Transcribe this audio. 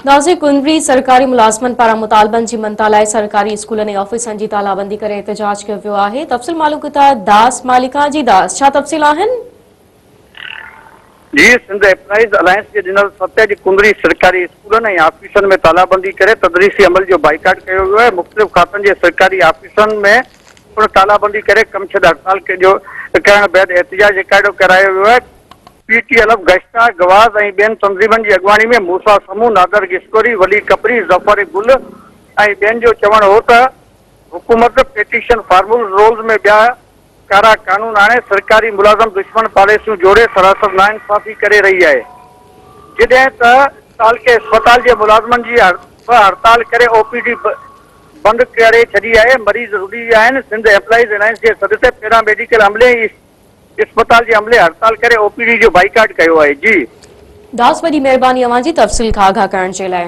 ناظرين ڪنري سرڪاري ملازمن پاران مطالبن جي مڃتا لاء سرڪاري اسڪولن ۽ آفيسن جي تالابندي ڪري احتجاج ڪيو ويو آهي تفصيل معلوم ڪيون ٿا داس مالڪان جي داس ڇا تفصيل آهن؟ جي سنڌ ايمپلائيز الائنس جي ڏنل فتح جي ڪنري سرڪاري اسڪولن ۽ آفيسن ۾ تالابندي ڪري تدريسي عمل جو بائيڪاٽ ڪيو ويو آهي مختلف کاتن جي سرڪاري آفيسن ۾ پڻ تالابندي ڪري ڪم ڇڏ هڙتال جو ڪرڻ بعد احتجاج رڪارڊ ڪرايو ويو آهي. پي ٽي الف، گشتا، گواز ۽ ٻين تنظيمن جي اڳواڻي ۾ موسيٰ سمون، نادر گشڪوري، ولي ڪپري، ظفر گل ۽ ٻين جو چوڻ هو ته حڪومت پيٽيشن فارمولز رولز ۾ ٻيا ڪارا قانون آڻي سرڪاري ملازم دشمن پاليسيون جوڙي سراسر ناانصافي ڪري رهي آهي جڏهن ته تعلقي اسپتال جي ملازمن جي به هڙتال ڪري او پي ڊي بند ڪري ڇڏي آهي مريض رلي ويا آهن سنڌ ايمپلائيز الائنس جي سڏ تي پيرا ميڊيڪل عملي ۽ اسپتال جي عملي هڙتال ڪري او پي ڊي جو بائيڪاٽ ڪيو آهي. جي. داس وڏي مهرباني اوهان جي تفصيل کان آگاهه ڪرڻ جي لاء.